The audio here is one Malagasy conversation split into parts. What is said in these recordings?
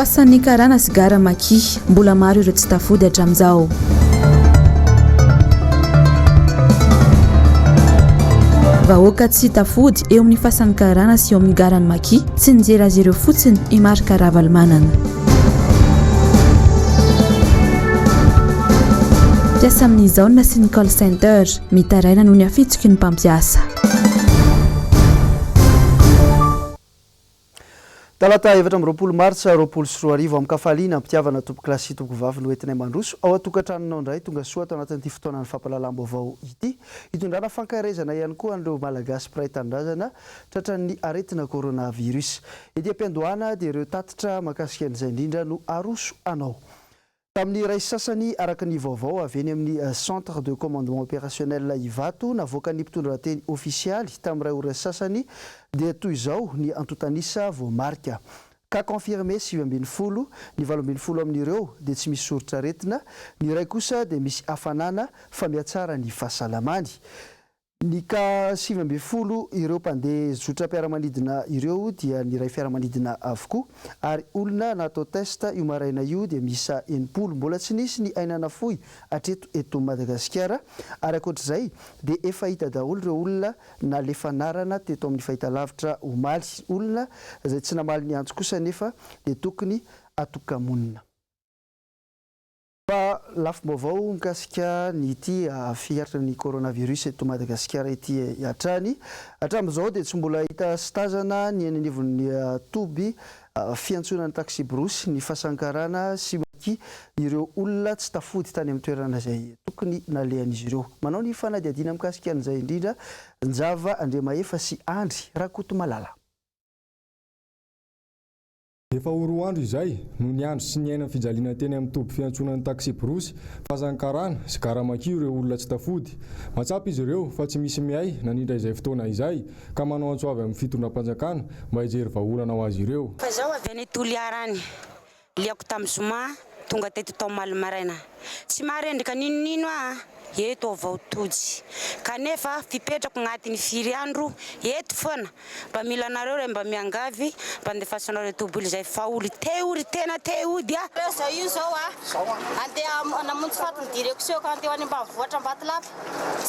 Fasan'ny karana sy gara Maki, mbola maro ireo tsy tafody hatramin'izao. Vahoaka tsy tafody eo amin'ny fasan'ny karana sy eo amin'ny garan'i Maki, tsy nijery azy ireo fotsiny i Marc Ravalomanana. Mpiasa amin'ny zone sy ny call center, mitaraina noho ny hafitsoky ny mpampiasa. Talata 24 martsa 2020, Amin-kafaliana, am-pitiavana tompokolahy sy tompokovavy no entinay mandroso ao an-tokantranonao indray tonga soa ato anatin'ity fotoanan'ny fampahalalam-baovao ity. Hitondrana fankaherezana ihany koa an'ireo Malagasy mpiray tanindrazana tratran'ny aretina coronavirus. Ety am-piandohana dia ireo tatitra mahakasika an'izay indrindra no aroso anao. Tamin'ny iray sy sasany, araka ny vaovao avy eny amin'ny Centre de Commandement Opérationnel Ivato navoakan'ny mpitondra teny ofisialy tamin'ny iray ora sy sasany dia toy izao ny antontan'isa voamarika. Cas confirmé 19, ny 18 amin'ireo dia tsy misy soritr'aretina, ny iray kosa dia misy hafanana fa mihatsara ny fahasalamany. Ny cas 19 ireo mpandeha zotram-piaramanidina ireo dia ny iray fiaramanidina avokoa ary olona natao test io maraina io dia miisa 60. Mbola tsy nisy ny aina nafoy hatreto eto Madagasikara ary ankoatr'izay dia efa hita daholo ireo olona nalefa anarana teto amin'ny fahitalavitra omaly. Olona izay tsy namaly ny antso kosa anefa dia tokony atoka-monina. Fa lafim-baovao mikasika ny ity fiharatran'ny coronavirus eto Madagasikara ity hatrany. Hatramin'izao dia tsy mbola hita sy tazana ny eny anivon'ny toby fiantsonan'ny taksiborosy, ny fasankarana sy maki ireo olona tsy tafody tany amin'ny toerana izay tokony nalehan'izy ireo. Manao ny fanadihadiana mikasika an'izay indrindra Njava Andriamahefa sy Andry Rakotomalala. Efa ho roa andro izay no niandry sy niaina fijaliana teny amin'ny toby fiantsonan'ny taksiborosy, Fasan'ny Karana sy Gara Maki ireo olona tsy tafody. Mahatsapa izy ireo fa tsy misy miahy nandritra izay fotoana izay ka manao antso avy amin'ny fitondram-panjakana mba hijery vahaolana ho azy ireo. Fa zaho avy any Toliara any. Liako tam zoma tonga teto tao omaly maraina. Tsy maharendrika n'inon'ino aho eto avao tojy. Kanefa fipetrako gnatin'ny firy andro eto foana. Mba mila anareo ray mba miangavy mba andefasanareo tobily zay fa ory te ory tena te hody ah. Reo zao io zao a andeha namonjy faty ny direction ka andeha ho any ambanivohitra Ambatolampy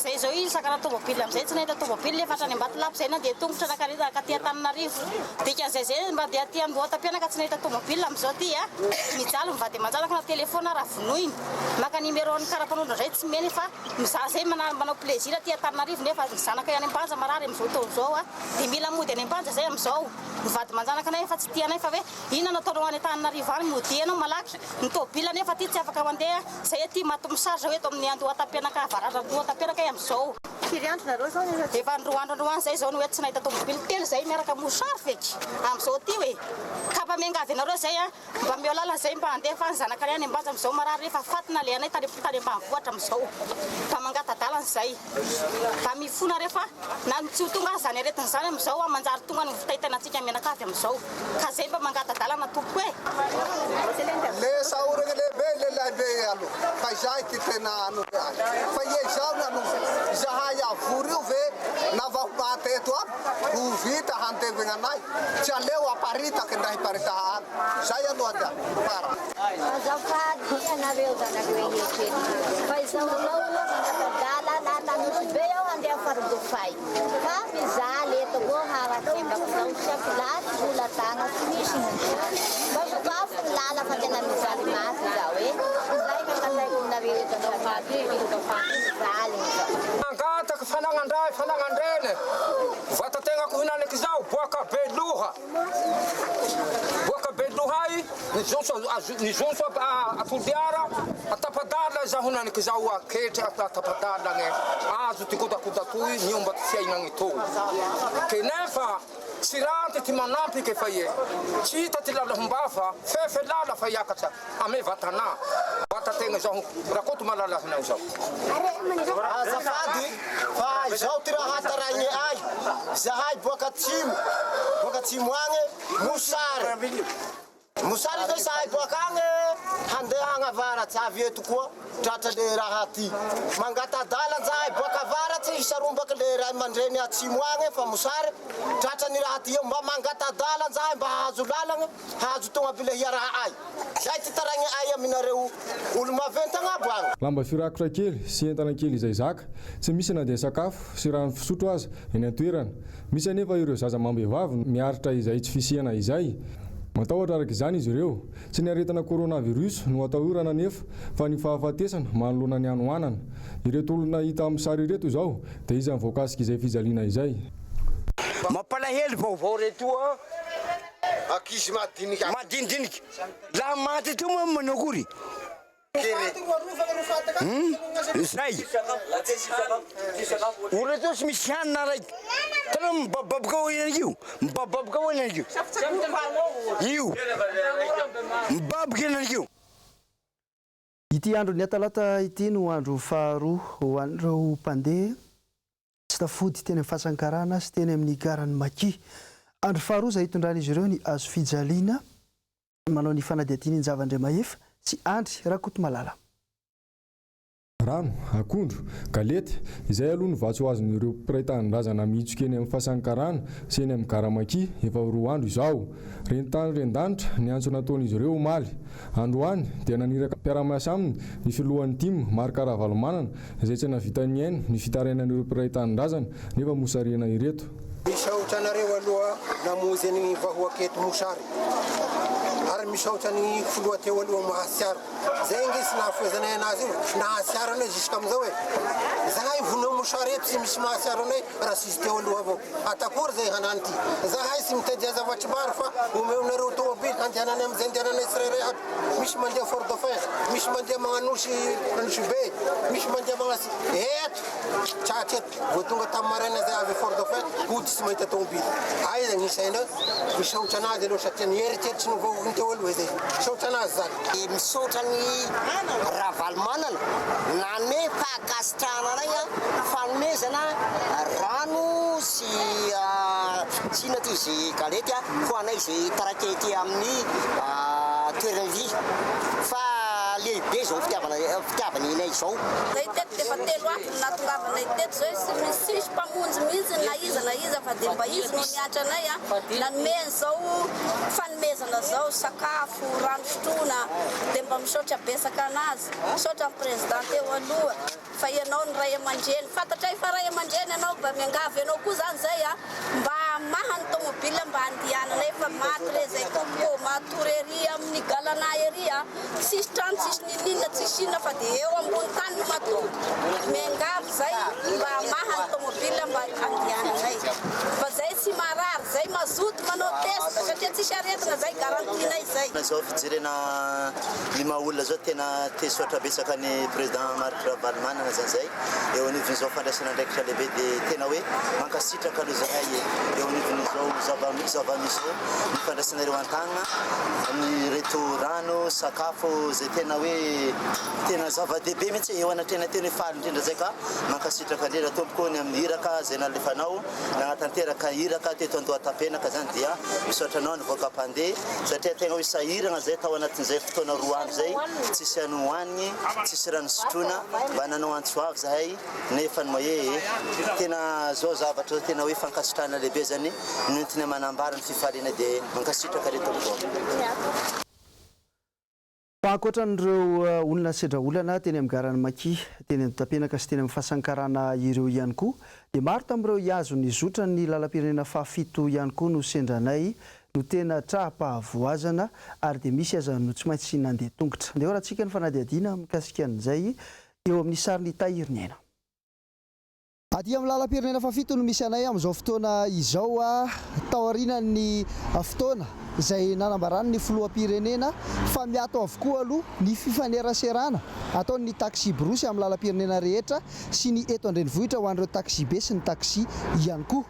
zay zao io sakana tomobile amizay tsy nahita tomobile efa hatrany Ambatolampy zay nandeha tongotra nakany nakaty Antananarivo dikan'izay zay mba andeha aty Andohatapenaka tsy nahita tomobile amizao ty a mijaly ny vady aman-janako na telephone ara vonoiny maka numéro ny karapanondro ndray tsy meny fa mizaha zay manao plaisir aty Antananarivo nefa ny zanakay any Ambanja marary amizao taona zao a dia mila mody any Ambanja zay amizao ny vady aman-janaka anay efa tsy tia anay fa hoe Inona no ataonao any Antananarivo any? Modia ianao malaky. Ny tôbila anefa aty tsy afaka mandeha. Zay aty maty mosary zao eto amin'ny Andohatapenaka avaratra Andohatapenaka ay amin'izao. Firy andro nareo zao no efa. Efa roa andro androany zay zao no hoe tsy nahita tômôbily telo zay miaraka mosary feky amin'izao aty hoe. Ka mba miangavy anareo zay a, mba omeo lalana zay mba handeha fa ny zanakanay any Ambanja amin'izao marary efa faty nalehanay tany tany ambanivohitra amin'izao. Mba mangata-dalana zay. Mba mifona re fa na tsy ho tonga aza izany aretina izany amin'izao a, manjary tonga ny fitaitainantsika mianakavy amin'izao. Ka zay mba mangata-dalana tompoko e! Le saoragna lehibe le lahibe aloha fa izay ty tena hanome ahy fa ie izaho nanova izahay avory io ve na vaho maty eto aby ho vita handevigna anay tsy aleo aparitaky ndra hiparitaha any zay aloha dia farany. Azafady ianareo zanako rehetra eto fa izaho anao aloha mangatadalana Nosy be aho handeha Faradofay. Fa mijaly eto koa harakembako zao tsy ampilany vola tagna tsy misy ny mijaly. Mba sokafo ny lala fa tena mijaly mafy zaho e. Izay no angataiko aminareo eto azafady mijaly zao. Mangataka fanagnandray fanagnandreny vatategnako hinanekizao boaka Beloha. Boaka Belohay nizotso nizotso a Toliara a tapa-dalana izaho henaniky zao a ketry a tapa-dalana azo ty kodakoda toy miomba ty fiaignagny toy kenefa tsy raty ty manampy ke fa ie tsy hita ty lala homba fa fefe lala fa hiakatra ame vatana vatategna zaho Rakoto malala hinao zao. Azafady fa izao ty raha taraigne ay, zahay boaka atsimo, boaka atsimo agne, mosary. Mosary zay sahy boaka agny handeha agny avaratsy avy eto koa tratra le raha ty. Mangata-dala zahay boaka avaratsy hisarombaka le ray aman-dreny atsimo agny fa mosary tratra ny raha ty eo. Mba mangata-dala zahay mba hahazo lalagna hahazo tognabile hiaraha'ay. Zay ty taraigne'ay aminareo olo maventy agnabo agny. Lamba firakotra kely sy entana kely izay zaka, tsy misy na dia sakafo sy rano fisotro aza eny an-toerana. Misy anefa ireo zaza amam-behivavy miaritra izay tsy fisiana izay. Matahotra araka izany izy ireo. Tsy ny aretina coronavirus no atahorana anefa fa ny fahafatesana manoloana ny hanoanana. Ireto olona hita amin'ny sary ireto izao dia isan'ny voakasik'izay fijaliana izay. Mampalahelo vaovao retoa. Ankizy madinika. Madinidinika. Laha maty teo moa manao akory? Hum? Zay. Olona teo tsy misy hanina raiky. Hitanao mibabobaboka ao henaniky io? Mibabobaboka ao henaniky io. Io. Mibaboka henaniky io. Ity andron'ny atalata ity no andro faharoa ho an'ireo mpandeha tsy tafody teny amin'ny Fasankarana sy teny amin'ny garan'i Maki. Andro faharoa izay hitondran'izy ireo ny hazofijaliana manao ny fanadihadiana Injava Andriamahefa sy Andry Rakotomalala. Rano, akondro, galety, izay aloha no vatsy ho azon'ireo mpiray tanindrazana mihitsoka eny amin'ny Fasan'ny Karana sy eny amin'ny Gara Maki efa ho roa andro izao. Ren-tany ren-danitra ny antso nataon'izy ireo omaly. Androany dia naniraka mpiara-miasa aminy ny filohan'ny tim, Marc Ravalomanana, izay tsy nahavita nihaino ny fitarainan'ireo mpiray tanindrazana nefa mosarena ireto. Misaotra anareo aloha namonjy ny vahoaka eto Mosary ary misaotra ny filoha teo aloha mahatsiaro. Zay ange tsy nahafohezanay anazy io, nahatsiaro anay jusqu'amin'izao e. Zahay vonona mosary eto tsy misy mahatsiaro anay raha tsy izy teo aloha avao. Atakory zay hanany ty. Zahay tsy mitadia zavatry maro fa omeonareo tomobily handehananay amizay andehananay tsirairay aby. Misy mandeha Fort Dauphin, misy mandeha magnanosy Anosibe, misy mandeha magnasy eto tratra eto. Vao tonga tamin'ny maraina zay avy Fort Dauphin hody tsy mahita tomobily. Aiza ny saina? Misaotra anazy aloha satria ny eritreritry ny vahoakiny teo aloha zay. Misaotra anazy zany. Misaotra an'i Ravalomanana nanome fankasitrahana anay fanomezana rano sy tsy inona ty izy galety ho anay izay taraiky ety amin'ny toerana ity fa lehibe izao fitiavana fitiavany anay izao. Zay teto dia efa telo andro no nahatongavanay teto zay tsy misy tsisy mpamonjy mihitsy na iza na iza fa dia mba izy no niantra anay nanome an'izao fanomezana zao sakafo rano sotroina dia mba misaotra betsaka anazy, misaotra ny président teo aloha fa ianao no ray aman-dreny, fantatray fa ray aman-dreny ianao mba miangavy anao koa zany zay a, mba hamaha ny tomobile mba handehananay fa maty re zay tompoko ô, matory ery amin'ny galana ery a, tsisy trano tsisy ninoninona tsisy inona fa dia eo ambony tany no matory, miangavy zay mba hamaha ny tomobile mba handehananay fa zay tsy marary. Zay mazoto manao test satria tsisy aretina zay garantie-nay zay. Zao fijerena ny maha olona zao tena te hisaotra betsaka ny président Marc Ravalomanana zany zay eo anivon'izao fandraisana andraikitra lehibe de tena hoe mankasitraka aloha zahay e eo anivon'izao zava-misy zao ny fandraisanareo an-tagnana ny reto rano sakafo zay tena hoe tena zava-dehibe mihitsy eo anatrehana tena hoe faly indrindra zay ka mankasitraka indrindra tompoko ny amin'ny iraka zay nalefanao Nanatanteraka iraka teto Andohatapenaka zany dia misaotra anao ny vahoaka mpandeha satria tegna hoe sahiragna zay tao anatin'izay fotoana roa andro zay tsisy hany hohanigny tsisy rano sotroina mba nanao antso avo zahay nefa ny moyen e tena zao zavatra zao tena hoe fankasitrahana lehibe zany no entina manambara ny fifaliana dia mankasitraka re tompoko. Fa ankoatra an'ireo olona sedra olana teny amin'ny garan'i Maki, teny Andotapenaka sy teny amin'ny Fasankarana ireo ihany koa, dia maro tamin'ireo hihazo ny zotran'ny lalam-pirenena fahafito ihany koa no sendra anay no tena tra-pahavoazana ary dia misy aza no tsy maintsy nandeha tongotra. Andeha horahantsika ny fanadihadiana mikasika an'izay eo amin'ny sarin'i Tahiriniaina. Aty amin'ny lalam-pirenena fahafito no misy anay amin'izao fotoana izao, taorian'ny fotoana izay nanambaran'ny filoham-pirenena fa miato avokoa aloha ny fifaneraserana ataon'ny taksiborosy amin'ny lalam-pirenena rehetra sy ny eto an-drenivohitra ho an'ireo taksibe sy ny taksi ihany koa.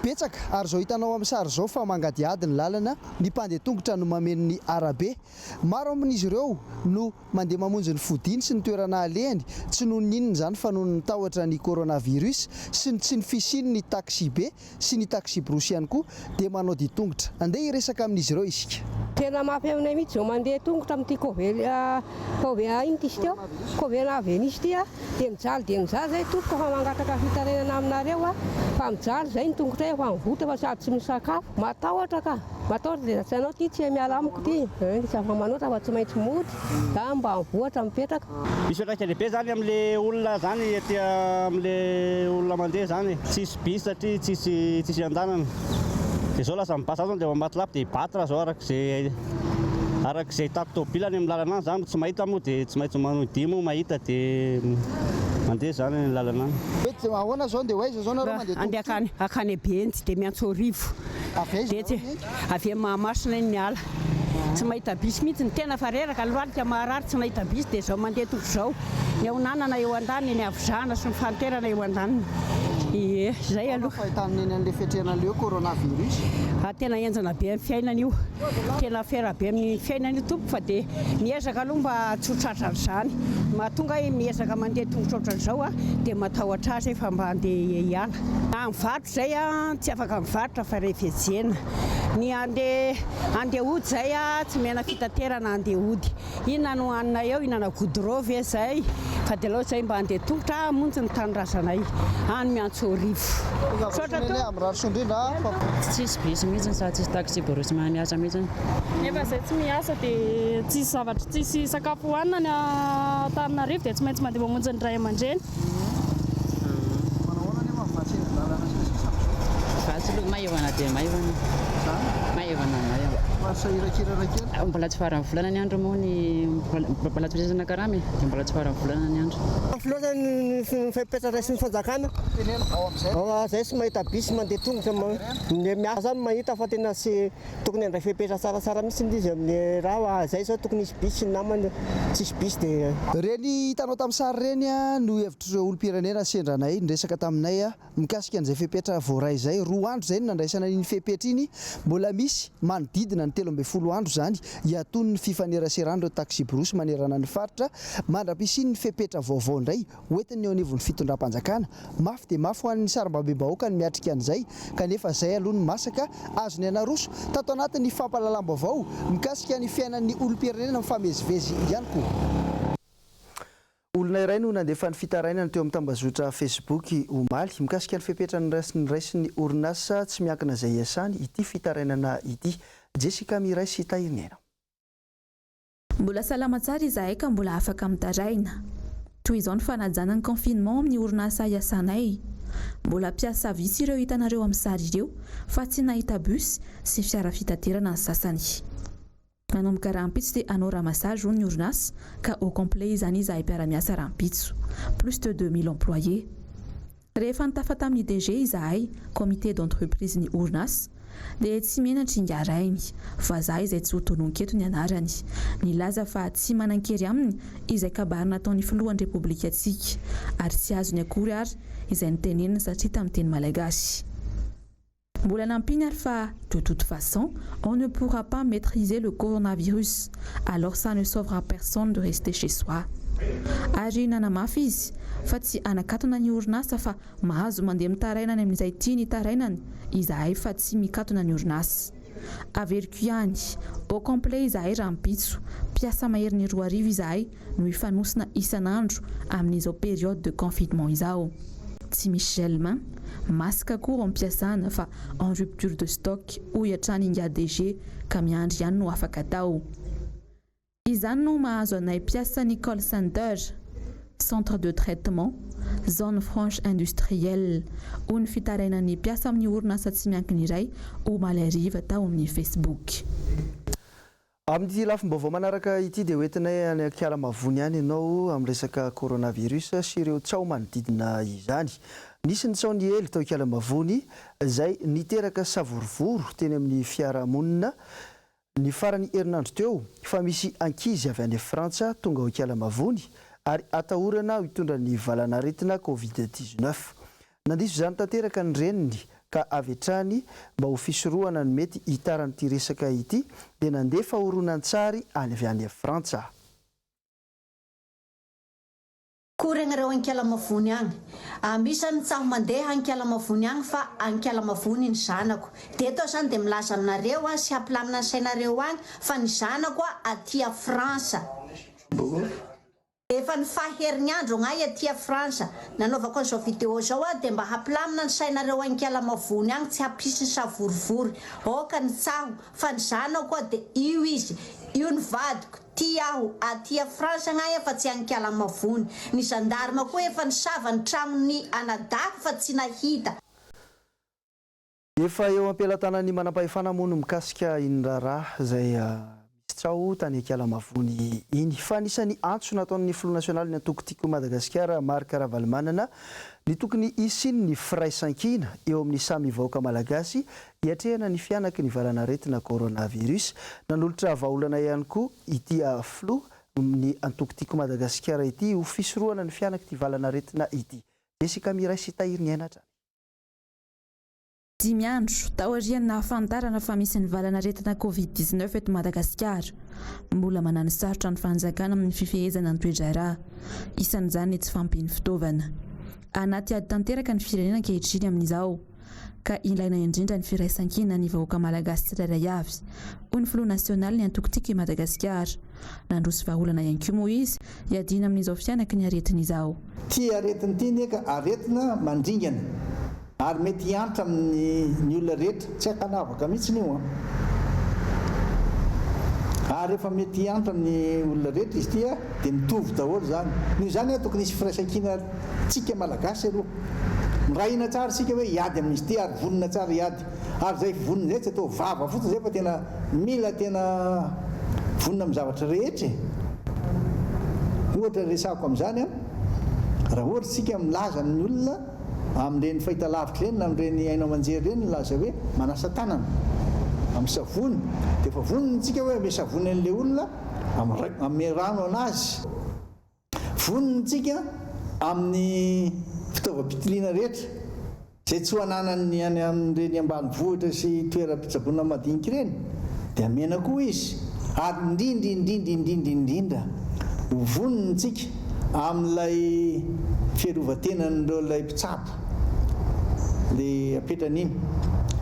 Betsaka ary izao hitanao amin'ny sary izao fa mangadihady ny lalana, ny mpandeha tongotra no mameno ny arabe. Maro amin'izy ireo no mandeha mamonjy ny fodiany sy ny toerana alehany, tsy noho ny inona izany fa noho ny tahotra ny coronavirus sy ny tsy ny fisian'ny taxi-be sy ny taxi-brousse ihany koa dia manao dia tongotra. Andeha hiresaka amin'izy ireo isika. Tena mafy aminay mihitsy izao mandeha tongotra amin'ity kove kove ino ity izy teo? Coronavirus ity a, dia mijaly dia mijaly zay tompoko fa mangataka fitarainana aminareo a, fa mijaly zay ny tongotray efa mivotra fa sady tsy misakafo, matahotra ka, matahotra dia tsy anao ty tsy miala amiko ty, tsy afa-manoatra fa tsy maintsy mody, za ambanivohitra mipetraka. Misy fiantraikany lehibe zany amle olona zany aty amle olona mandeha zany, tsisy bus satria tsisy tsisy andanana, de zao lasa mibata zao zany de Ambatolampy de hibatra zao arak'izay arak'izay ahitako tôbila any amin'ny lalana any zany tsy mahita moa de tsy maintsy manohy dia moa mahita de mandeha zany any lalana any. Hoe ahoana zao ndeha ho aiza zao nareo mandeha Andeha tongotra? akany akany Behenjy dia miantso Arivo. Avy aiza Dia nareo tsy miainga? avy eny Mahamasina iny miala. Tsy mahita bus mihitsy ny tena fa reraka lohalika maharary tsy mahita bus dia izao mandeha tongotra izao. Ny haonanana eo andaniny, ny havizahana sy ny fahanterana eo andaniny. Ie, izay Ahoana aloha. fahitan'i Neny an'ilay fiatrehana an'ilay hoe coronavirus? Ah, tena henjana be amin'ny fiainana io. Tena afera be amin'ny fiainana io tompoko fa dia miezaka aloha mba tsy ho tratran'izany. Mahatonga ahy miezaka mandeha tongotra ohatran'izao aho dia matahotra azy fa mba handeha hiala. Na mivarotra izay aho tsy afaka mivarotra fa rehefa ejena. Ny handeha handeha hody izay aho tsy omena fitaterana handeha hody. Inona no hanina eo, hihinana goudron ve zay? Fa dia aleo zay mba handeha tongotra hamonjy ny tanindrazanay any Miantsoarivo. Misaotra tompoko. Mirary soa indrindra fa. Tsisy bus mihitsy sady tsisy taxi brousse mahay miasa mihitsy. Nefa zay tsy miasa dia tsisy zavatra tsisy sakafo hohanina any Antananarivo dia tsy maintsy mandeha mamonjy ny ray aman-dreny. Manahoana anefa ny vatsy eny an-dalana sy ny sisa amin'izao? Vatsy aloha maivana dia maivana. Zany? Maivana maivana. Somary sahirakirana kely. Mbola tsy faran'ny volana ny andro moa ny mbola tsy misy karama e, dia mbola tsy faran'ny volana ny andro. Mafy loatra ny fepetra raisin'ny fanjakana. Teneno ao amin'izay. Ao zay tsy mahita bus mandeha tongotra ny miasa zany mahita fa tena tsy tokony handray fepetra tsaratsara mihitsy izy amin'ny raha zay zao tokony hisy bus ny namany tsisy bus dia. Ireny hitanao tamin'ny sary ireny no hevitr'ireo olom-pirenena sendra anay niresaka taminay mikasika an'izay fepetra voaray izay. Roa andro izay no nandraisana iny fepetra iny, mbola misy manodidina ny 13 andro izany hiatoan'ny fifaneraseran'ireo taksiborosy manerana ny faritra mandra-pisian'ny fepetra vaovao indray hoentin'ny eo anivon'ny fitondram-panjakana. Mafy dia mafy ho an'ny sarambabem-bahoaka ny miatrika an'izay, kanefa izay aloha no masaka azony anaroso tato anatin'ny fampahalalam-baovao mikasika ny fiainan'ny olom-pirenena mifamezivezy ihany koa. Olona iray no nandefa ny fitarainany teo amin'ny tambazotra Facebook omaly, mikasika ny fepetra noraisin'ny orinasa tsy miankina izay iasany ity fitarainana ity. Jessica Miray sy Tahiriniaina. Mbola salama tsara izahay ka mbola afaka mitaraina. Toy izao ny fanajana ny confinement amin'ny orinasa iasanay. Mbola mpiasa vitsy ireo hitanareo amin'ny sary ireo fa tsy nahita bus sy fiara fitaterana ny sasany. Manomboka rahampitso dia hanao ramassage hono ny orinasa ka au complet izany izahay mpiara-miasa rahampitso. Plus de 2000 employés. Rehefa nitafa tamin'ny DG izahay, comité d'entreprise ny orinasa, dia tsy menatra ingahy rainy, vazaha izay tsy ho tononiko eto ny anarany, nilaza fa tsy manan-kery aminy izay kabary nataon'ny filohan'ny repoblikantsika, ary tsy azony akory ary izay noteneniny satria tamin'ny teny malagasy. Mbola nampiany ary fa de toute façon, on ne pourra pas maîtriser le coronavirus, alors ça ne sauvera personne de rester chez soi. Ary nanamafy izy fa tsy hanakatona ny orinasa fa mahazo mandeha mitaraina any amin'izay tiany hitarainana izahay fa tsy mikatona ny orinasa. Averiko ihany, au complet izahay rahampitso, mpiasa maherin'ny 2000 izahay no hifanosina isan'andro amin'izao période de confinement izao. Tsy misy gel main, masque koa ampiasana fa en rupture de stock hoy hatrany ingahy DG ka miandry ihany no afaka atao. Izany no mahazo anay mpiasa ny call center, centre de traitement, zone franche industrielle, hoy ny fitarainan'ny mpiasa amin'ny orinasa tsy miankina iray omaly hariva tao amin'ny Facebook. Amin'ity lafim-baovao manaraka ity dia hoentinay any Ankalamavony any ianao amin'ny resaka coronavirus sy ireo tsaho manodidina izany. Nisy ny tsaho niely tao Ankalamavony izay niteraka savorovoro teny amin'ny fiarahamonina ny faran'ny herinandro teo fa misy ankizy avy any Frantsa tonga ao Ankalamavony ary atahorana hitondra ny valan'aretina Covid 19. Nandiso izany tanteraka ny reniny ka avy hatrany mba ho fisorohana ny mety hitaran'ity resaka ity dia nandefa horonan-tsary any avy any Frantsa. Koragna reo Ankalamavony agny. Amisany tsaho mandeha Ankalamavony agny fa Ankalamavony ny zanako. De eto aho zany de milaza aminareo a sy hampilamina ny sainareo agny fa ny zanako a aty a France. Efa ny faha herignandro agnahy aty a France. Nanaovako an'izao vidéo zao aho de mba hampilamina ny sainareo Ankalamavony agny tsy hampisy ny savorivory. Aoka ny tsaho fa ny zanako a de io izy, io ny vadiko. Tia aho aty a France agnahy fa tsy ankalamavony. Ny gendarme koa efa nisava ny tragnon'ny anadahiko fa tsy nahita. Efa eo am-pelatanan'ny manampahefana moa no mikasika iny raharaha izay misy tsaho tany Ankalamavony iny. Fa anisan'ny antso nataon'ny filoha nasionalin'ny antoko Tiako i Madagasikara, Marc Ravalomanana, ny tokony hisian'ny firaisankina eo amin'ny samy vahoaka malagasy Hiatrehana ny fihanaky ny valanaretina coronavirus, nanolotra vahaolana ihany koa ity filoha ny antoko Tiako Madagasikara ity ho fisorohana ny fihanak'ity valanaretina ity. Jessica Miray sy Tahiry Niaina hatrany. Dimy andro taorian'ny nahafantarana fa misy ny valanaretina Covid 19 eto Madagasikara, mbola manano sarotra ny fanjakana amin'ny fifehezana ny toe-draharaha. Isan'izany ny tsy fahampian'ny fitaovana. Anaty ady tanteraka ny firenena ankehitriny amin'izao. ka ilaina indrindra ny firaisankina ny vahoaka malagasy tsirairay avy, hoy ny filoha nasionalin'ny antoko Tiako i Madagasikara. Nandroso vahaolana ihany koa moa izy hiadiana amin'izao fihanaky ny aretina izao. Ity aretina ity anie ka aretina mandringana ary mety hiantra amin'ny ny olona rehetra, tsy ankanavaka mihitsiny io an! Ary rehefa mety hiantra amin'ny olona rehetra izy ity an, dia mitovy daholo izany. Noho izany an, tokony hisy firaisankina tsika Malagasy aloha. Miray hina tsara isika hoe hiady amin'izy ity ary vonona tsara hiady. Ary izay vonona izay tsy atao vava fotsiny izay fa tena mila tena vonona amin'ny zavatra rehetra e. Ohatra resahako amin'izany an, raha ohatra isika milaza amin'ny olona amin'ireny fahitalavitra ireny na amin'ireny haino aman-jery ireny milaza hoe manasa tanana amin'ny savony dia efa vonona isika hoe hanome savony an'ilay olona, hanome rano an'azy. Vonona isika amin'ny fitaovam-pitiliana rehetra izay tsy ho ananan'ny any amin'ireny ambanivohitra sy toeram-pitsaboana madinika ireny dia amena koa izy ary indrindra indrindra indrindra indrindra ho vonona isika amin'ilay fiarovan-tenan'ireo ilay mpitsabo ilay apetrany iny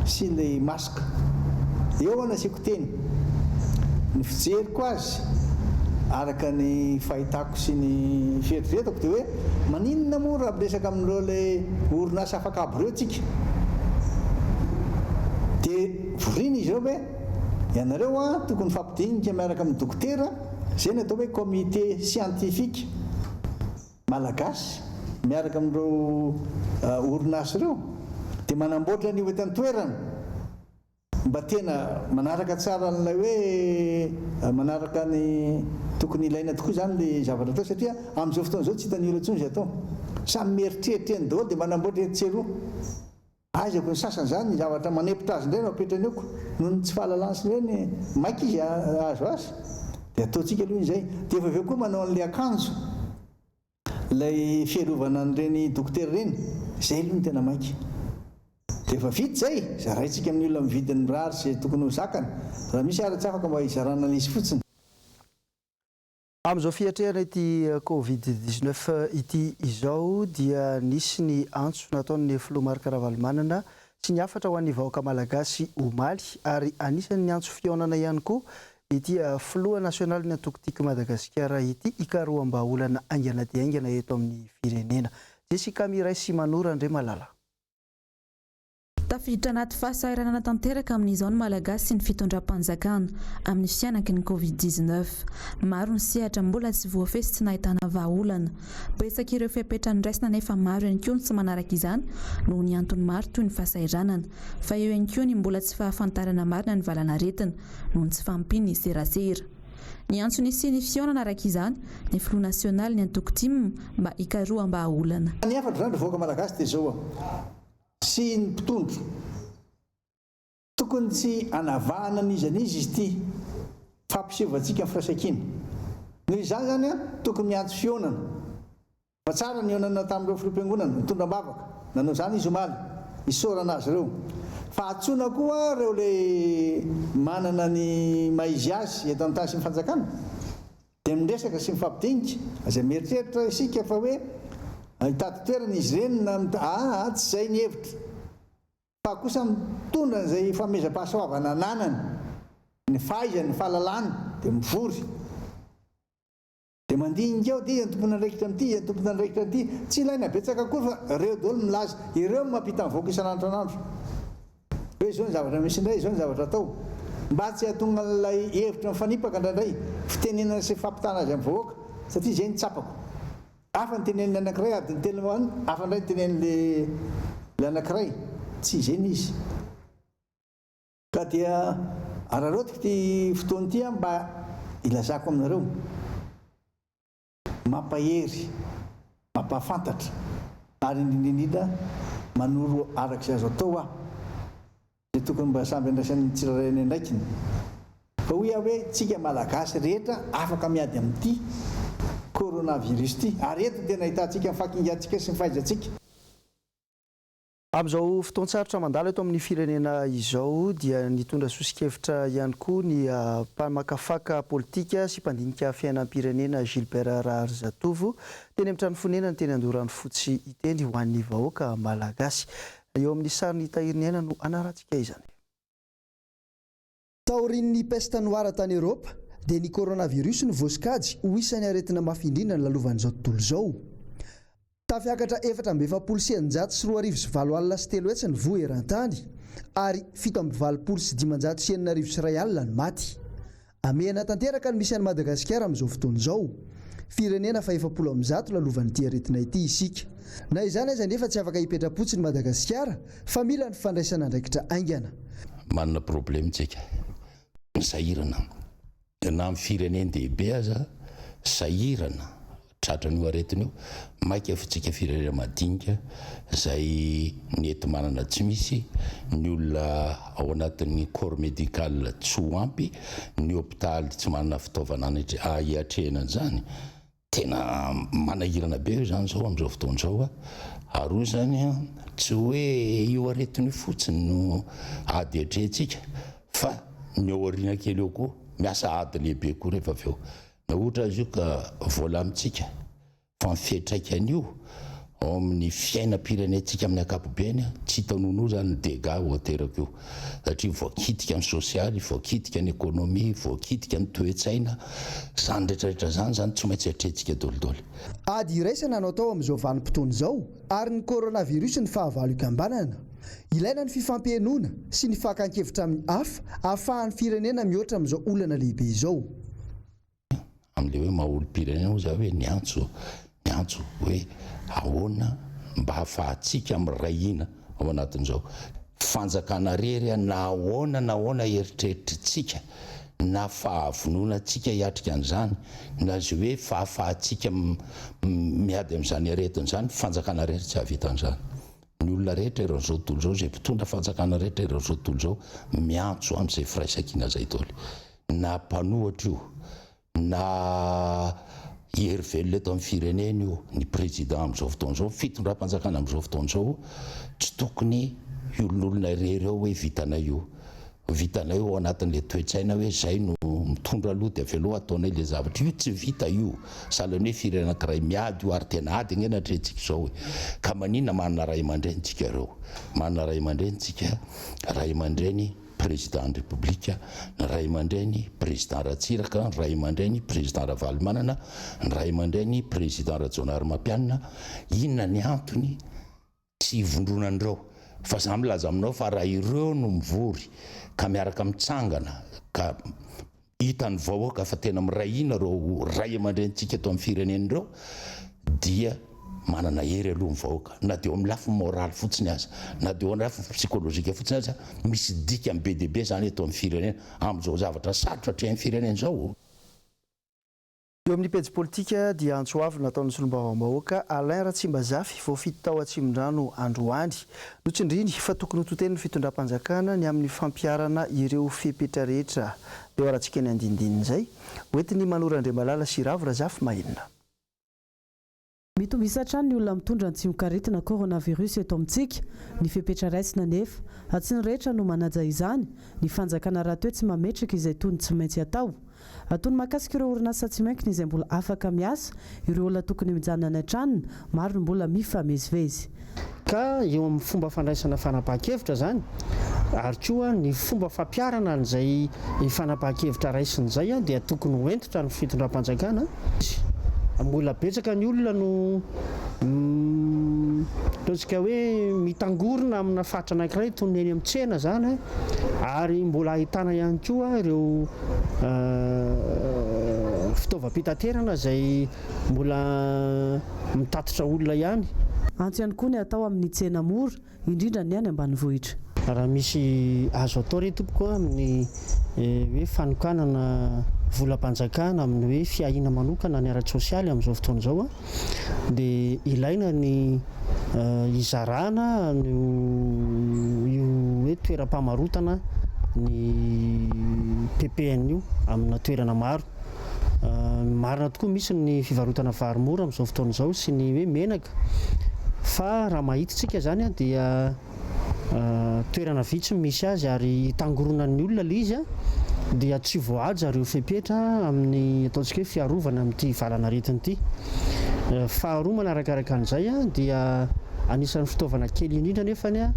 sy ilay masque eo no asiako teny. Ny fijeriko azy, araka ny fahitako sy ny fieritreretako dia hoe maninona moa raha miresaka amin'ireo ilay orinasa afak'abo ireo tsika? Dia vorina izy ireo hoe ianareo an tokony mifampidinika miaraka amin'ny dokotera, izay ny atao hoe comité scientifique malagasy miaraka amin'ireo orinasa ireo dia manamboatra an'io eto an-toerana. Mba tena manaraka tsara an'ilay hoe manaraka ny tokony ilaina tokoa izany ilay zavatra atao satria amin'izao fotoana izao tsy hitan'ny olona intsony izay atao. Samy mieritreritra eny daholo dia manamboatra etsy sy eroa. Aizako ny sasany izany ny zavatra manempotra azy indray no apetrany eo ko. Noho ny tsy fahalalany sy ny hoe maika izy hahazo azy dia ataontsika aloha izay. Dia efa avy eo koa manao an'ilay akanjo. Ilay fiarovana an'ireny dokotera ireny, izay aloha no tena maika. Dia efa vita izay, zaraintsika amin'ny olona mividy ny mirary izay tokony ho zakany. Raha misy ary tsy afaka mba hizarana an'izy fotsiny. Amin'izao fiatrehana ity Covid 19 ity izao dia nisy ny antso nataon'ny filoha Marc Ravalomanana sy ny hafatra ho an'ny vahoaka malagasy omaly ary anisan'ny niantso fihaonana ihany koa Ity filoha nasionalin'ny antoko Tiako i Madagasikara ity hikaroham-bahaolana haingana dia haingana eto amin'ny firenena. Jessica Miray sy Manoro Andriamalala. Tafiditra anaty fahasahiranana tanteraka amin'izao ny Malagasy sy ny fitondram-panjakana amin'ny fihanaky ny Covid 19. Maro ny sehatra mbola tsy voafehy sy tsy nahitana vahaolana. Betsaka ireo fepetra noraisina nefa maro ihany koa ny tsy manaraka izany noho ny antony maro toy ny fahasahiranana. Fa eo ihany koa ny mbola tsy fahafantarana marina ny valanaretina. noho ny tsy fahampian'ny serasera. Niantso ny hisian'ny fihaonana araka izany ny filoha nasionalin'ny antoko tim mba hikaroham-bahaolana. Ny hafatro izany ry vahoaka malagasy dia izao sy ny mpitondra, tokony tsy hanavahana n'iza n'iza izy ity fa hampiseovantsika ny firaisankina. Noho izany izany tokony miantso fihaonana. Fa tsara ny nihaonana tamin'ireo filoham-piangonana, nitondra am-bavaka. Nanao izany izy omaly. Isaorana azy ireo. Fa antsoina koa ireo ilay manana ny maha izy azy eto an-tany sy ny fanjakana. Dia miresaka sy mifampidinika, aza mieritreritra isika fa hoe hitady toerana izy ireny na mita, aa tsy izay ny hevitro. Fa kosa mitondra an'izay fanomezam-pahasoavana ananany, ny fahaizany, ny fahalalany, dia mivory. Dia mandinika ao, dia iza ny tompon'andraikitra amin'ity, iza ny tompon'andraikitra amin'ity. Tsy ilaina betsaka akory fa ireo daholo no milaza, ireo no mampita ny vahoaka isan'andro isan'andro. Hoe izao ny zavatra misy indray, izao ny zavatra atao. Mba tsy hahatonga an'ilay hevitra mifanipaka indraindray, fitenenana sy fampitana azy amin'ny vahoaka, satria izay no tsapako. Hafa ny tenenin'ny anankiray adiny telo any, hafa indray ny tenenin'ilay anankiray. Tsy izay ny izy. Ka dia araraotiko ity fotoana ity aho mba hilazako aminareo. Mampahery, mampahafantatra ary indrindra indrindra manoro araka izay azo atao aho izay tokony mba samby andraisan'ny tsirairay ny andraikiny. Fa hoy aho hoe tsika Malagasy rehetra afaka miady amin'ity coronavirus ity ary eto no tena ahitantsika ny fahakingantsika sy ny fahaizantsika. Amin'izao fotoan-tsarotra mandalo eto amin'ny firenena izao dia nitondra soso-kevitra ihany koa ny mpamakafaka politika sy mpandinika fiainam-pirenena Gilbert Raharizatovo teny amin'ny trano fonenany teny Andoharanofotsy Iteny ho an'ny vahoaka malagasy. Eo amin'ny sarin'i Tahiriniaina no anarantsika izany. Taorian'ny peste noire tany Eoropa, dia ny coronavirus no voasokajy ho isan'ny aretina mafy indrindra nolalovan'izao tontolo izao. Tafiakatra 2644 ny voa eran-tany, ary 687 isialina ny maty. Hamehana tanteraka ny misy an'i Madagasikara amin'izao fotoana izao. Firenena fahefapolo amin'ny zato lalovan'ity aretina ity isika. Na izany aza anefa tsy afaka hipetra-potsiny Madagasikara fa mila ny fandraisana andraikitra haingana. Manana problème tsika, sahirana na amin'ny firenen-dehibe aza sahirana Tratran'io aretina io, maika fa tsika firenena madinika izay ny enti-manana tsy misy, ny olona ao anatin'ny corps médical tsy ho ampy, ny hopitaly tsy manana fitaovana hiatrehana an'izany, tena manahirana be izany izao amin'izao fotoana izao, ary hoy izany tsy hoe io aretina io fotsiny no ady atrehintsika fa ny ao aoriana kely eo koa miasa ady lehibe koa rehefa avy eo. Na ohatra aza io ka voalamintsika fa ny fiantraikan'io ao amin'ny fiainam-pirenentsika amin'ny ankapobeny, tsy hita nonoa izany ny dégâts ho ateraka io satria voakitika ny sosialy, voakitika ny ekonomia, voakitika ny toe-tsaina, izany rehetra rehetra izany izany tsy maintsy atrehintsika dolidoly. Ady iraisana no atao amin'izao vanim-potoana izao ary ny coronavirus ny fahavalo ikambanana. Ilaina ny fifampihenoana sy ny fakan-kevitra amin'ny hafa ahafahan'ny firenena mihoatra amin'izao olana lehibe izao. Amin'ilay hoe maha olom-pirenena moa za hoe niantso, niantso hoe ahoana mba hahafahantsika miray hina ao anatin'izao fanjakana rery na ahoana na ahoana eritreritritsika na fahavononantsika hiatrika an'izany na izay hoe fahafahantsika miady amin'izany aretina izany, fanjakana rery tsy hahavita an'izany. Ny olona rehetra eran'izao tontolo izao, izay mpitondra fanjakana rehetra eran'izao tontolo izao miantso amin'izay firaisankina izay daholo. Na mpanohatra io, na hery velona eto amin'ny firenena io, ny président amin'izao fotoana izao, ny fitondram-panjakana amin'izao fotoana izao, tsy tokony hiolonolona irery eo hoe vitanay io. Vitanay ao anatin'ilay toe-tsaina hoe zay no mitondra aloha dia avy aloha ataonay ilay zavatra. Io tsy vita io. Sahala ny hoe firenena anankiray miady io ary tena ady ange ny atrehintsika izao e. Ka maninona manana ray aman-dreny tsika ireo? Manana ray aman-dreny tsika, ray aman-dreny président ny Repoblika, ny ray aman-dreny président Ratsiraka, ny ray aman-dreny président Ravalomanana, ny ray aman-dreny président Rajaonarimampianina. Inona ny antony? Tsy ivondronan'ireo fa za milaza aminao fa raha ireo no mivory ka miaraka mitsangana ka hitan'ny vahoaka fa tena miray hina ireo ray aman-drenintsika eto amin'ny firenena ireo dia manana hery aloha ny vahoaka na dia eo amin'ny lafiny moraly fotsiny aza na dia eo amin'ny lafiny psychologique fotsiny aza misy dikany be dia be izany eto amin'ny firenena amin'izao zavatra sarotra atrehin'ny firenena izao. Eo amin'ny pejy politika dia antso avo nataon'ny solombavambahoaka Alain Ratsimbazafy voafidy tao Atsimondrano androany. Notsindriany fa tokony ho totenin'ny fitondram-panjakana ny amin'ny fampiharana ireo fepetra rehetra. Eo arantsika ny andinindinin'izay. Hoentin'i Manoro Andriamalala sy Ravo Razafimahenina. Mitombo isa hatrany ny olona mitondra ny tsimokaretina coronavirus eto amintsika. Ny fepetra raisina anefa, tsy ny rehetra no manaja izany. Ny fanjakana rahateo tsy mametraka izay tony tsy maintsy atao. Toy ny mahakasika ireo orinasa tsy miankina izay mbola afaka miasa, ireo olona tokony mijanona any an-tranony, maro no mbola mifamezivezy. Ka eo amin'ny fomba fandraisana fanapahan-kevitra izany ary koa ny fomba fampiharana an'izay fanapahan-kevitra raisina izay dia tokony ho hentitra ny fitondram-panjakana. Mbola betsaka ny olona no ataontsika hoe mitangorona amina faritra anankiray toy ny eny amin'ny tsena izany ary mbola ahitana ihany koa ireo fitaovam-pitaterana izay mbola mitatitra olona ihany. Antso ihany koa ny atao amin'ny tsena mora, indrindra ny any ambanivohitra. Raha misy azo atao re tompoko amin'ny hoe fanokanana volam-panjakana amin'ny hoe fiahiana manokana ny ara-tsosialy amin'izao fotoana izao dia ilaina ny hizarana io hoe toeram-pamarotana ny ppn io amina toerana maro. Marina tokoa misy ny fivarotana vary mora amin'izao fotoana izao sy ny hoe menaka fa raha mahita isika izany dia toerana vitsy no misy azy ary itangoronan'ny olona ilay izy dia tsy voahaja ireo fepetra amin'ny ataontsika hoe fiarovana amin'ity valanaretina ity. Faharoa manarakaraka an'izay dia anisan'ny fitaovana kely indrindra nefany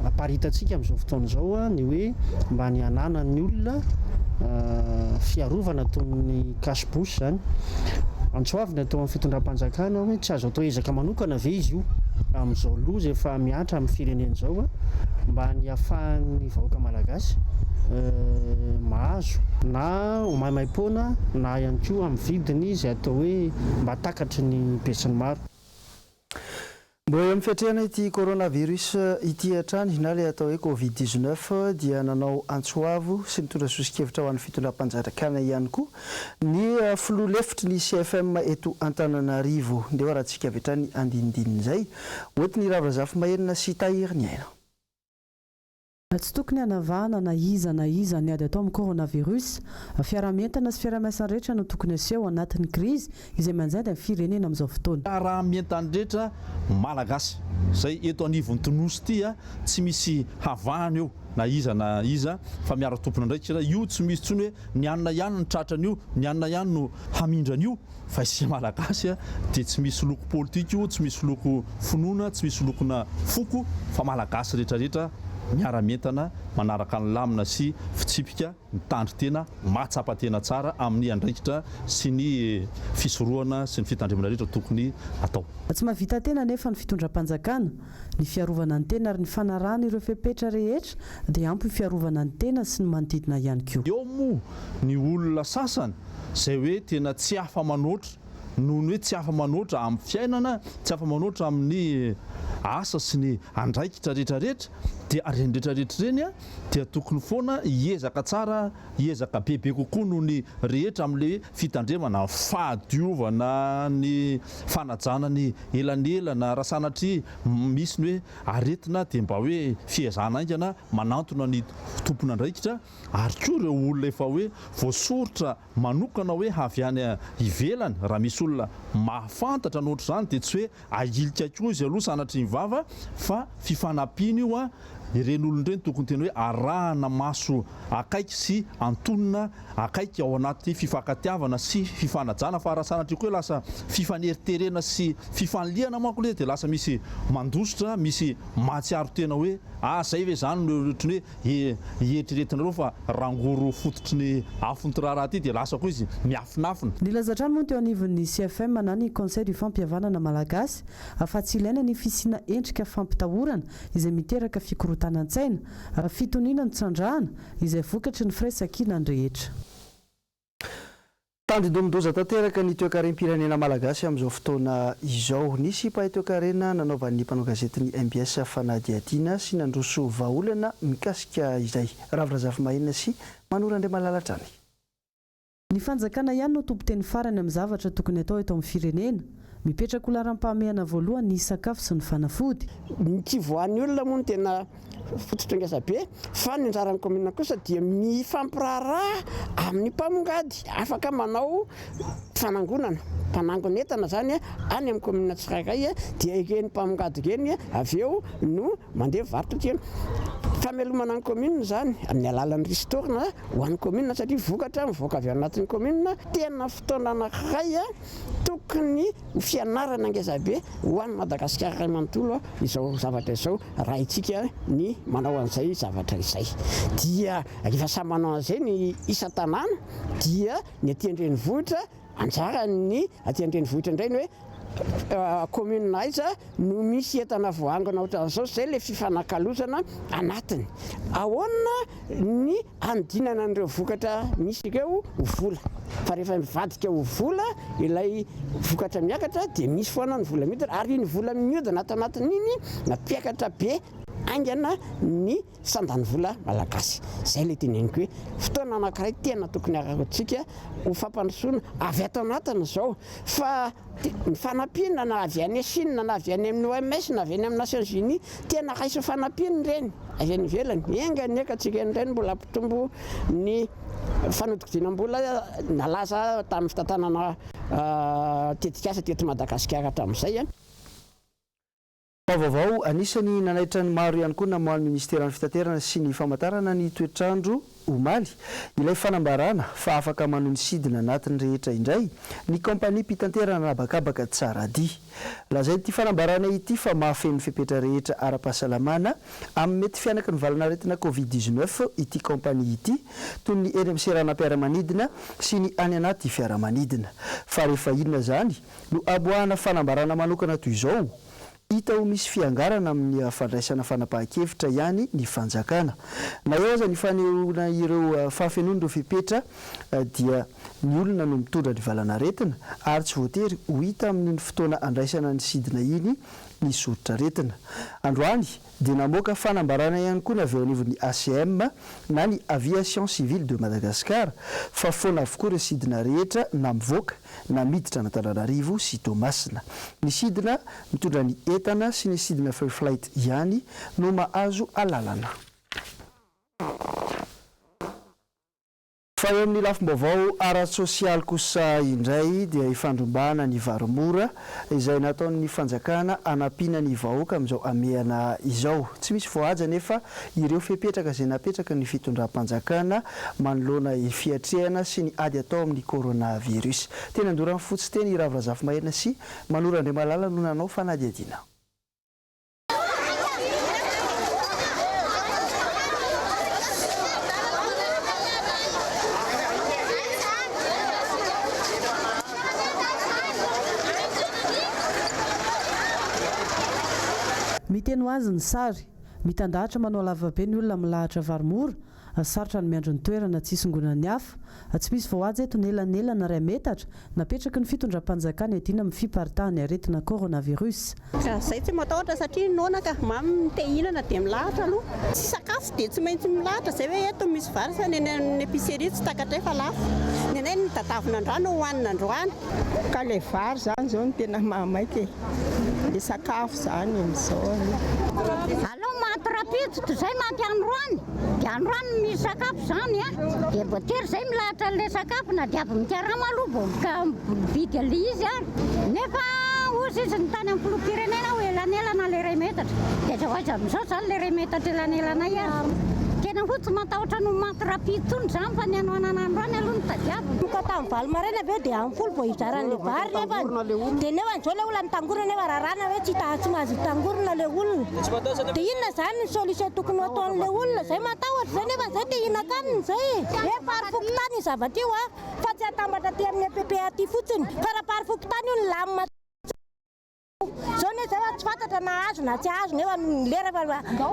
aparitantsika amin'izao fotoana izao ny hoe mba ny hananan'ny olona fiarovana toy ny cache bouche izany. Antso avo ny atao amin'ny fitondram-panjakana hoe tsy azo atao ezaka manokana ve izy io amin'izao loza efa mihatra amin'ny firenena izao mba ny hahafahan'ny vahoaka malagasy mahazo na ho maimaim-poana na ihany koa amin'ny vidiny izay atao hoe mba takatry ny besinimaro. Mbola eo amin'ny fiatrehana ity coronavirus ity hatrany na ilay atao hoe covid 19 dia nanao antso avo sy nitondra soso-kevitra ho an'ny fitondram-panjakana ihany koa ny filoha lefitry ny CFM eto Antananarivo. Ndeha ho arahantsika avy hatrany andinindinin'izay. Hoentin'i Ravo Razafimaherina sy Tahiry ny aina. Tsy tokony hanavahana na iza na iza ny ady atao amin'ny coronavirus. Fiaraha-mientana sy fiaraha-miasa rehetra no tokony aseho ao anatin'ny krizy izay mianjady amin'ny firenena amin'izao fotoana. Fiaraha-mientan'ny rehetra Malagasy izay eto anivon'ity Nosy ity tsy misy havahana eo na iza na iza fa miara-tompon'andraikitra. Io tsy misy intsony hoe ny anona ihany no tratran'io, ny anona ihany no hamindra an'io. Fa isika Malagasy dia tsy misy loko politika io, tsy misy loko finoana, tsy misy lokona foko fa Malagasy rehetra rehetra miara-mientana manaraka ny lamina sy fitsipika, mitandrin-tena, mahatsapa tena tsara amin'ny andraikitra sy ny fisorohana sy ny fitandremana rehetra tokony atao. Tsy mahavita tena anefa ny fitondram-panjakana. Ny fiarovana ny tena ary ny fanarahana ireo fepetra rehetra dia ampy ho fiarovana ny tena sy ny manodidina ihany koa. Eo moa ny olona sasany izay hoe tena tsy afa-manoatra noho ny hoe tsy afa-manoatra amin'ny fiainana, tsy afa-manoatra amin'ny asa sy ny andraikitra rehetrarehetra, dia ireny rehetrarehetra ireny dia tokony foana hiezaka tsara, hiezaka bebe kokoa noho ny rehetra amin'ilay hoe fitandremana, ny fahadiovana, ny fanajana ny elanelana, raha sanatria misy ny hoe aretina dia mba hoe fiezahana haingana manantona ny tompon'andraikitra. Ary koa ireo olona efa hoe voasoritra manokana hoe avy any ivelany, raha misy olona mahafantatra ny ohatr'izany dia tsy hoe ahilika koa izy aloha sanatria ny vava fa fifanampiana io an, ireny olona ireny tokony tena hoe arahana maso akaiky sy antonona akaiky ao anaty fifankatiavana sy fifanajana fa raha sanatria koa hoe lasa fifaneriterena sy fifanilihana manko ilay izy dia lasa misy mandositra, misy mahatsiaro tena hoe ah zay ve zany no ohatran'ny hoe Eritreretinareo fa rangoro fototry ny afon'ity raharaha ity dia lasa koa izy miafinafina. Nilaza hatrany moa ny teo anivon'ny CFM na ny Conseil du Fampihavanana Malagasy fa tsy ilaina ny fisiana endrika fampitahorana izay miteraka fikorontanan-tsaina, fitoniana no trandrahana izay vokatry ny firaisankinan'ny rehetra. Tandindomin-doza tanteraka ny toekarem-pirenena malagasy amin'izao fotoana izao. Nisy mpahay toekarena nanaovan'ny mpanao gazetin'ny mbs fanadihadiana sy nandroso vahaolana mikasika izay. Ravo Razafimahenina sy Manoro Andriamalala hatrany. Ny fanjakana ihany no tompon-teny farany amin'ny zavatra tokony atao eto amin'ny firenena. Mipetraka ho laharam-pahamehana voalohany ny sakafo sy ny fanafody. Ny tsy voan'ny olona moa no tena fototra ngeza be fa ny anjaran'ny commune kosa dia mifampiraharaha amin'ny mpamongady. Afaka manao fanangonana, mpanangona entana zany any amin'ny commune tsirairay dia ireny mpamongady ireny avy eo no mandeha mivarotra aty. Famelomana ny commune izany amin'ny alalan'ny ristourne ho an'ny commune satria vokatra mivoaka avy ao anatin'ny commune. Tena fotoana anankiray tokony ho fianarana ngezabe ho an'i Madagasikara iray manontolo izao zavatra izao raha haintsika ny manao an'izay zavatra izay. Dia rehefa samy manao an'izay ny isan-tanàna dia ny aty an-drenivohitra Anjaran'ny aty an-drenivohitra indray ny hoe commune aiza no misy entana voaangona ohatran'izao, izay ilay fifanakalozana anatiny. Ahoana ny hanodinana an'ireo vokatra misy ireo ho vola? Fa rehefa mivadika ho vola ilay vokatra miakatra dia misy foana ny vola mihodina ary iny vola mihodina ato anatin'iny mampiakatra be haingana ny sandan'ny vola malagasy. Izay ilay teneniko hoe fotoana anankiray tena tokony hararaotintsika ho fampandrosoana avy ato anatiny izao fa ny fanampiana na avy any Chine na avy any amin'ny OMS na avy any amin'ny Nations Unies tena raiso fanampiana ireny avy any ivelany. Enga anie ka tsika indray no mbola hampitombo ny fanodikodinam-bola nalaza tamin'ny fitantanana tetikasa teto Madagasikara hatramin'izay. Vaovao anisan'ny nanaitra ny maro ihany koa namoahan'ny Minisiteran'ny Fitaterana sy ny Famantarana ny toetr'andro omaly ilay fanambarana fa afaka manohy ny sidina anatiny rehetra indray ny kaompaniam-pitanterana an'habakabaka Tsaradia. Lazain'ity fanambarana ity fa mahafeno ny fepetra rehetra ara-pahasalamana amin'ny mety fihanaky ny valan'aretina Covid 19 ity kaompania ity toy ny eny amin'ny seranam-piaramanidina sy ny any anaty fiaramanidina. Fa rehefa inona izany no amoahana fanambarana manokana toy izao? Hita ho misy fiangarana amin'ny fandraisana fanapahan-kevitra ihany ny fanjakana. Na eo aza ny fanehoana ireo fahafenoan'ireo fepetra dia ny olona no mitondra ny valan'aretina ary tsy voatery ho hita amin'iny fotoana andraisana ny sidina iny ny soritr'aretina. Androany dia namoaka fanambarana ihany koa ny avy eo anivon'ny ACM na ny Aviation Civile de Madagascar fa foana avokoa ireo sidina rehetra na mivoaka na miditra an'Antananarivo sy Toamasina. Ny sidina mitondra ny entana sy ny sidina Free Flight ihany no mahazo alalana. Fa eo amin'ny lafim-baovao ara-tsosialy kosa indray dia ifandrombahana ny vary mora izay nataon'ny fanjakana hanampiana ny vahoaka amin'izao hamehana izao. Tsy misy voahaja anefa ireo fepetraka izay napetraky ny fitondram-panjakana manoloana ny fiatrehana sy ny ady atao amin'ny coronavirus. Teny Andoranfotsy teny i Ravo Razafimaherina sy Manoro Andriamalala no nanao fanadihadiana. Miteny ho azy ny sary. Mitandahatra manao lavabe ny olona milahatra vary mora, sarotra ny miandry ny toerana tsy hisongonan'ny hafa. Tsy misy voahaja eto ny elanelana iray metatra napetraky ny fitondram-panjakana hiadiana amin'ny fiparitahan'ny aretina coronavirus. Ka zay tsy matahotra satria noana ka, mamy ny te hihinana dia milahatra aloha, tsy sakafo dia tsy maintsy milahatra, zay hoe eto misy vary fa ny any amin'ny épicerie tsy takatray fa lafo, ny anay ny tadavina androany no hohanina androany. Ka le vary zany zao no tena mahamaika e, le sakafo zany amizao aloha. Aleo maty rapitso toy izay maty androany, dia androany no misy sakafo izany a, dia voatery izay milahatra an'ilay sakafo na dia avy mikarama aloha vao mividy an'ilay izy ary, nefa hozy izy ny tany amin'ny filoham-pirenena hoe elanelana ilay iray metatra, dia aiza ho aiza amin'izao izany ilay iray metatra elanelanay ary, tena hoe tsy matahotra ny ho maty rapitso intsony izany fa ny hanoanana androany aloha no tadiavina. Tonga tamin'ny valo maraina avy eo dia amin'ny folo vao hizara an'ilay vary nefany dia nefany izao ilay olona mitangorona nefa raràna hoe tsy hita tsy mahazo mitangorona ilay olona dia inona izany ny solution tokony ho ataon'ilay olona izay matahotra izay nefany izay te hihinan-kanina izay e! Hoe par fokontany io zavatra io a! Fa tsy atambatra aty amin'ny EPP aty fotsiny fa raha par fokontany io ny lamina Zao ne zay fa tsy fantatra na azo na tsy azo nefa ny lera efa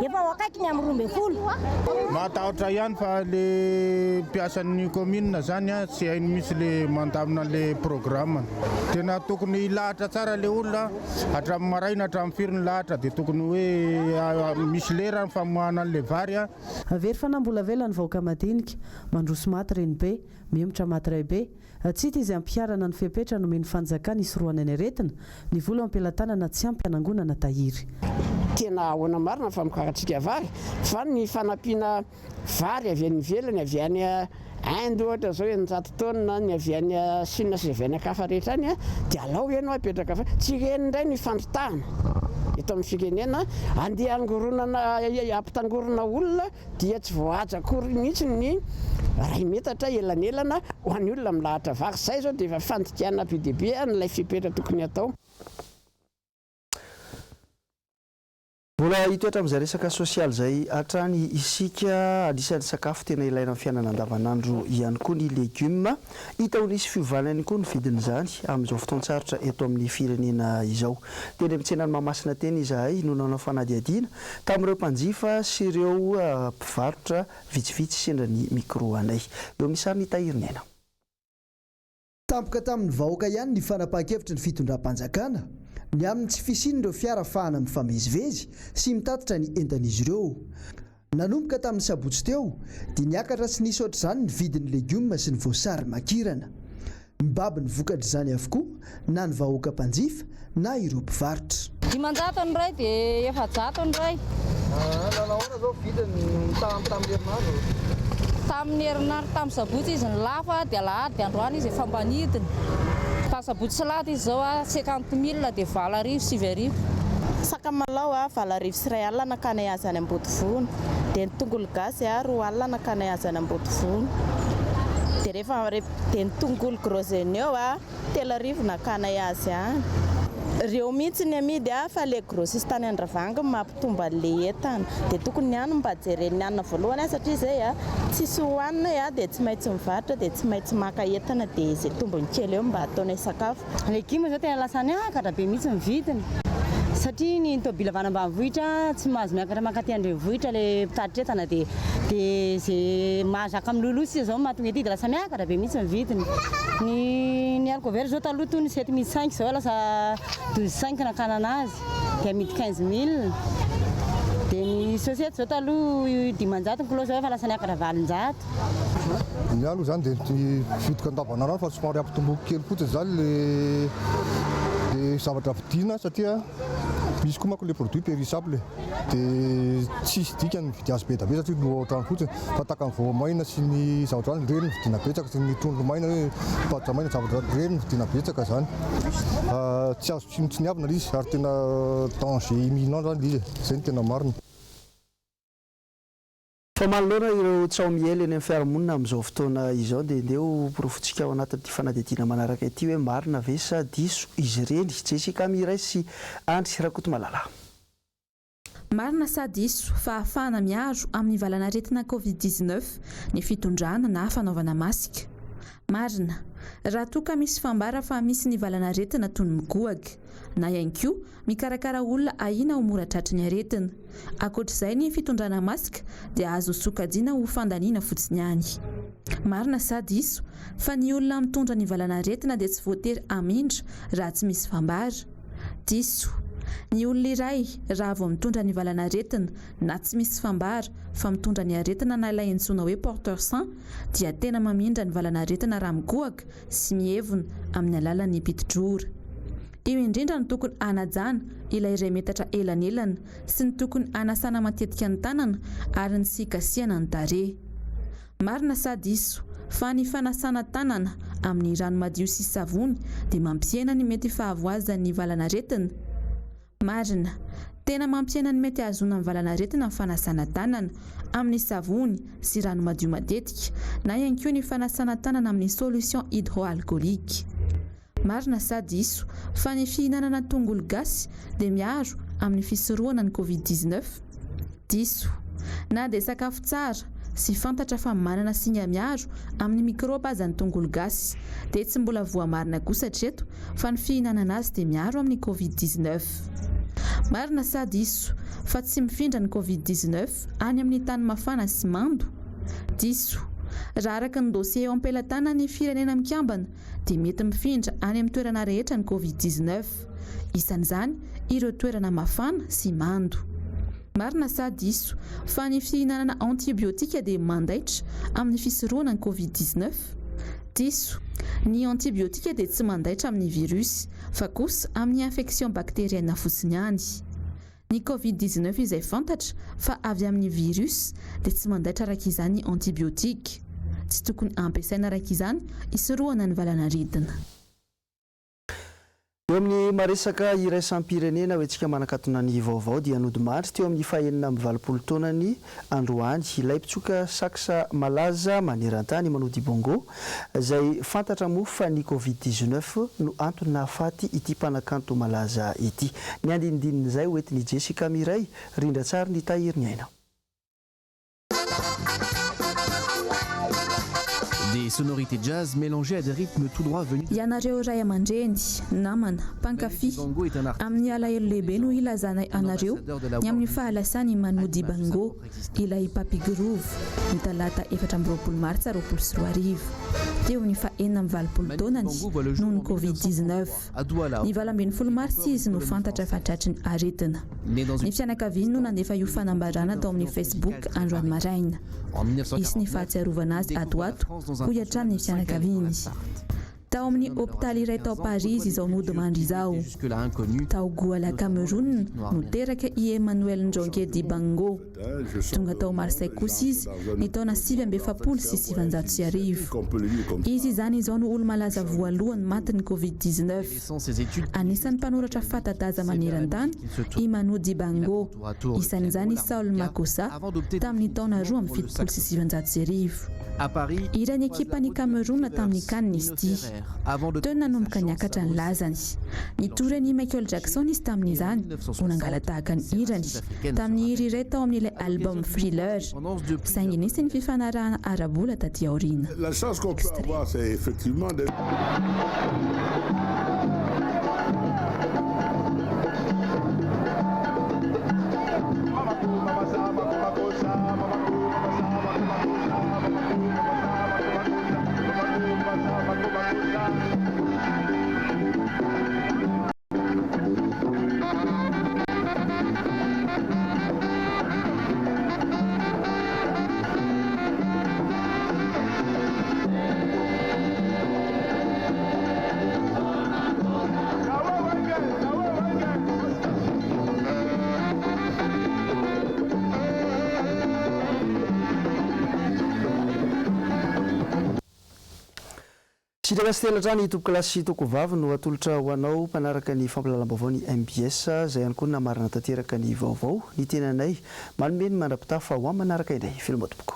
efa ho akaiky ny amin'ny 12. Matahotra ihany fa le mpiasan'ny commune zany a tsy hainy mihitsy le mandamina an'le programme. Tena tokony hilahatra tsara le olona hatramin'ny maraina hatramin'ny firy ny lahatra dia tokony hoe misy lera ny famoahana an'le vary a. Very fanahy mbola avela ny vahoaka madinika, mandroso maty renibe, mihemotra maty raibe. Tsy hita izay hampiharana ny fepetra nomen'ny fanjakana hisorohana ny aretina, ny vola eo am-pelatanana tsy ampy hanangonana tahiry. Tena ahoana marina ny famokarantsika vary fa ny fanampiana vary avy any ivelany, avy any Inde ohatra izao 600 taonina, ny avy any Chine sy avy any an-kafa rehetra any dia alao ireny hoa apetraka fa tsy ireny indray no ifandrotahana. eto amin'ny firenena, andeha hangoronana hampitangorona olona dia tsy voahaja akory mihitsy ny iray metatra elanelana ho an'ny olona milahatra vary. Izay izao dia efa fandikana be dia be an'ilay fepetra tokony hatao. Mbola hitoetra amin'izay resaka sosialy izay hatrany isika. Anisan'ny sakafo tena ilaina amin'ny fiainana andavanandro ihany koa ny legioma. Hita ho nisy fiovana ihany koa ny vidin'izany amin'izao fotoan-tsarotra eto amin'ny firenena izao. Teny amin'ny tsenan'i Mahamasina teny izahay no nanao fanadihadiana tamin'ireo mpanjifa sy ireo mpivarotra vitsivitsy sendra ny micro anay. Eo amin'ny sarin'i Tahiriniaina. Tampoka tamin'ny vahoaka ihany ny fanapahan-kevitry ny fitondram-panjakana ny amin'ny tsy fisian'ireo fiara afahana mifamezivezy sy mitatitra ny entan'izy ireo. Nanomboka tamin'ny sabotsy teo dia niakatra tsy nisy ohatr'izany ny vidin'ny legioma sy ny voasary makirana. Mibaby ny vokatr'izany avokoa na ny vahoaka mpanjifa na ireo mpivarotra. 500 ny iray dia 400 ny iray. Nanao ahoana izao vidiny mitaha amin'ny tamin'ny herinandro? Tamin'ny herinandro, tamin'ny sabotsy izy no lafo dia alahady dia androany izy efa mba nidina. Tamin'ny sabotsy sy alahady izy izao cinquante mille dia 8000, 9000. Sakamalao, 2180 nakanay azy any Ambodivona. Dia ny tongolo gasy, 20 nakanay azy any Ambodivona. Dia rehefa dia ny tongolo gros oignon, 3000 nakanay azy any. Reo mihitsy ny amidy a, fa le grossiste any Andravangy no mampitombo anle entana. Dia tokony ny any no mba jeren'ny anona voalohany a, satria zay a, tsisy hohanina a, dia tsy maintsy mivarotra, dia tsy maintsy maka entana, dia ze tombony kely eo mba ataonay sakafo. Legioma zao tena lasa niakatra be mihitsy ny vidiny satria ny tôbila avy any ambanivohitra tsy mahazo miakatra mankaty andrenivohitra le mpitatitra entana dia dia ze mahazaka miloloha sisa zao no mahatonga ety dia lasa miakatra be mihitsy ny vidiny. Ny ny haricot vert zao taloha toy ny 7500 zao lasa 125 nakana anazy dia amidy 15000 dia ny sosety zao taloha 500 ny kilao zao efa lasa niakatra 800. Ny ahy aloha izany dia ny vidiko andavanandro fa somary ampitomboiko kely fotsiny izany le le zavatra vidiana satria misy koa manko le produit périssable dia tsisy dikany mividy azy be dia be satria lo ao an-trano fotsiny fa tahaka ny voamaina sy ny zavatra izany ireny no vidiana betsaka sy ny trondro maina hoe patsa maina zavatra ireny no vidiana betsaka izany. Tsy azo tsinontsiniavina ilay izy ary tena danger imminent izany ilay izy e, izay no tena marina. Fa manoloana ireo tsaho miely eny amin'ny fiarahamonina amin'izao fotoana izao dia ndeha ho porofontsika ao anatin'ity fanadihadiana manaraka ity hoe marina ve sa diso izy ireny. Jessica Miray sy Andry Rakotomalala. Marina sa diso fa ahafahana miaro amin'ny valanaretina Covid 19 ny fitondrana na fanaovana masika? Marina, raha toa ka misy fambara fa misy ny valanaretina toy ny migohaka, na ihany koa mikarakara olona ahiana ho mora tratry ny aretina. Ankoatra izay ny fitondrana masque dia azo sokajiana ho fandaniana fotsiny ihany. Marina sa diso fa ny olona mitondra ny valanaretina dia tsy voatery hamindra raha tsy misy fambara? Diso. Ny olona iray raha vao mitondra ny valanaretina na tsy misy fambara fa mitondra ny aretina na ilay antsoina hoe porteur sain dia tena mamindra ny valanaretina raha migohaka sy mievona amin'ny alalan'ny piti-drora. Io indrindra no tokony hanajana ilay iray metatra elanelana sy ny tokony hanasana matetika ny tanana ary ny tsy hikasihana ny tarehy. Marina sa diso fa ny fanasana tanana amin'ny rano madio sy savony dia mampihena ny mety fahavoazan'ny valanaretina? Marina. Tena mampihena ny mety hahazoana ny valanaretina ny fanasana tanana amin'ny savony sy rano madio matetika, na ihany koa ny fanasana tanana amin'ny solution hydroalcoolique. Marina sa diso fa ny fihinanana tongolo gasy dia miaro amin'ny fisorohana ny covid 19? Diso. Na dia sakafo tsara sy fantatra fa manana singa miaro amin'ny mikraoba aza ny tongolo gasy dia tsy mbola voamarina kosa hatreto fa ny fihinanana azy dia miaro amin'ny covid 19. Marina sa diso fa tsy mifindra ny covid 19 any amin'ny tany mafana sy mando? Diso. Raha araka ny dossier eo am-pelatanan'ny Firenena Mikambana dia mety mifindra any amin'ny toerana rehetra ny covid 19. Isan'izany ireo toerana mafana sy mando. Marina sa diso fa ny fihinanana antibiotika dia mandaitra amin'ny fisorohana ny covid 19? Diso. Ny antibiotika dia tsy mandaitra amin'ny virus fa kosa amin'ny infection bacterienne fotsiny ihany. Ny covid 19 izay fantatra fa avy amin'ny virus dia tsy mandaitra araka izany ny antibiotika. Tsy tokony ampiasaina araka izany hisorohana ny valanaretina. Eo amin'ny maresaka iraisam-pirenena ho antsika manakatona ny vaovao dia nodimandry teo amin'ny faha-86 taonany androany ilay mpitsoka sax malaza maneran-tany Manu Dibango izay fantatra moa fa ny Covid 19 no antony nahafaty ity mpanakanto malaza ity. Ny andinindinin'izay ho entin'i Jessica Miray rindrantsary ny Tahiriniaina. Des sonorités jazz mélangées à des rythmes tout droit venus de. Ianareo ray aman-dreny, namana, mpankafy, amin'ny alahelo lehibe no ilazanay anareo ny amin'ny fahalasan'i Manu Dibango, ilay Papi Groove, ny talata 24 martsa 2020, teo amin'ny faha-86 taonany, noho ny Covid 19. Ny 18 martsa izy no fantatra fa tratry ny aretina. Ny fianakaviany no nandefa io fanambarana tao amin'ny Facebook androany maraina. Hisy ny fahatsiarovana azy ato ho ato, hoy hatrany ny fianakaviany. Tao amin'ny hopitaly iray tao Paris izy izao nodimandry izao. Tao Douala Cameroun no teraka i Emmanuel Ndjongue Dibango. Tonga tao Marseille kosa izy ny taona 1949. Izy izany izao no olo-malaza voalohany matin'ny Covid 19. Anisan'ny mpanoratra fata-daza maneran-tany i Manu Dibango, isan'izany i Saul Makossa tamin'ny taona 1972. Hiran'ny ekipan'i Cameroun tamin'ny Can izy ity. Teo no nanomboka niakatra ny lazany. Nitory an'i Michael Jackson izy tamin'izany ho nangala-tahaka ny hirany, tamin'ny hira iray tao amin'ilay album Thriller. Saingy nisy ny fifanarahana ara-bola taty aoriana. La chance qu'on peut avoir, c'est effectivement de. Sitraka sy telo hatrany tompokolahy sy tompokovavy no atolotra ho anao mpanaraka ny fampahalalam-baovao ny mbs izay ihany koa no namarana tanteraka ny vaovao ny tenanay manome ny mandra-pitafa ho amin'ny manaraka indray. Veloma tompoko.